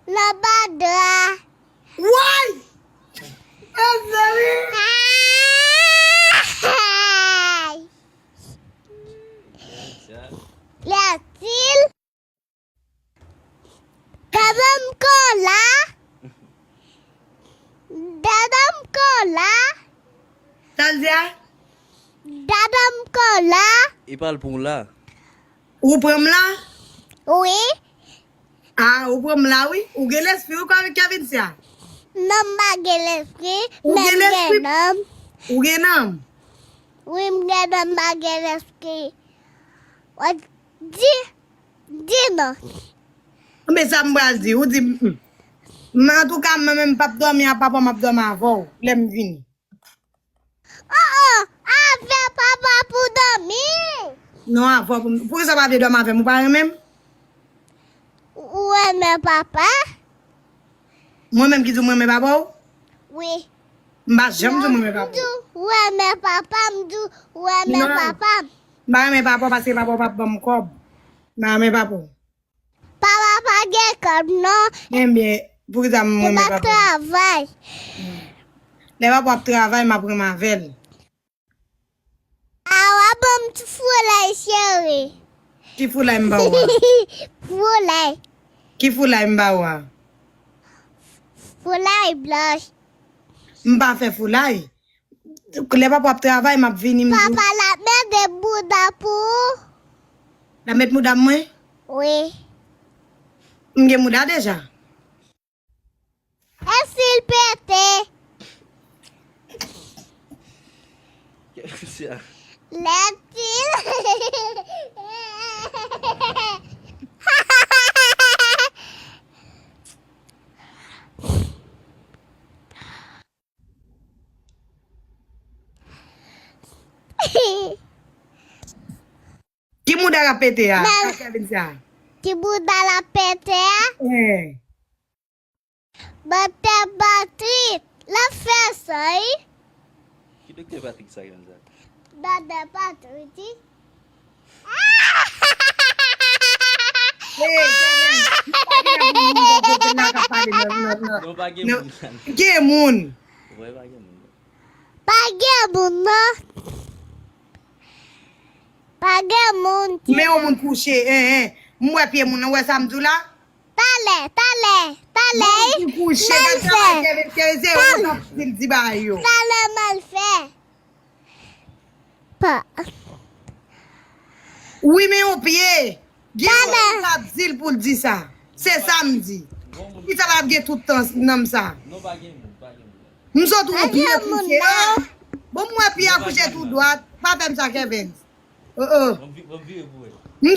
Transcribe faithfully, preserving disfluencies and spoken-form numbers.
Nan ba dra. Woy! Mezanmi! Ay! Lètil. Dada m kola. Dada m kola. Sa l di a? Dada m kola. E pa l pou w la. Ou pran m la? Wi. Ah, ou pran m la, wi. Ou gen lespri, ou, Kevin, Kevinsia? Non, m pa gen lespri, men m gen nanm. Ou gen nanm? Wi, m gen nanm, m pa gen lespri. Di, di non. Men sa m pral di, ou di, mm. Men antouka, mwen menm, m p ap dòmi a papa, m ap dòmi avè w, lè m vini. Oh, oh, avè papa pou dòmi. Non, avè w pou m. Poukisa w pa vle dòmi avè m? Ou pa renmen m? Ou renmen papa? Mwen menm ki di w mwen renmen papa w? Wi. M pa janm di w mwen renmen papa w. M di w renmen papa, m di w renmen papa. M pa renmen papa w paske papa w p ap ban m kòb. M pa renmen papa w. Papa pa gen kòb non. Ebyen, poukisa m renmen papa w? Li pa travay. Lè papa w ap travay, m ap renmen avè l. Awa ban m ti foulay cheri. Ki foulay m ba w a? Foulay. Ki foulay m ba w a? Foulay blanch. M pa fè foulay. Lè papa w ap travay, m ap vini, m di w. Papa l ap mete bouda pou ou. L ap met bouda m mwen? Wi. M gen bouda deja. Èske l pete? Lètil. Ki bouda l ap pete a? Sa Kevin sa? Ki bouda l ap pete a? Eh. Doktè Patrik, l ap fè sa, wi. Ki doktè Patrik sa, Kevin sa? Doktè Patrik, wi. Hey, Kevin, nou pa gen moun nan kote la k ap pale nan, nan, nan. Non, pa gen moun. Gen moun. Wè, pa gen moun. Pa gen moun, non. Pa gen moun ki. Men yon moun kouche, en, en. M wè pye moun nan, wè sa m di w la? Talè, talè, talè. Moun ki kouche, gad travay Kevin, Kevin, se honte ap di l di bagay yo. Talè m al fè. Pa. Wi, men yon pye. Gen yon moun k ap di l pou l di sa. Se sa m di. Ki sa l ap gen tout tan nan m sa? Non, pa gen moun, pa gen moun. M sot ou yon pye kouche. Ah. Bon, m wè pye a kouche tou dwat. Pa fè m sa, Kevin. Oh, oh. M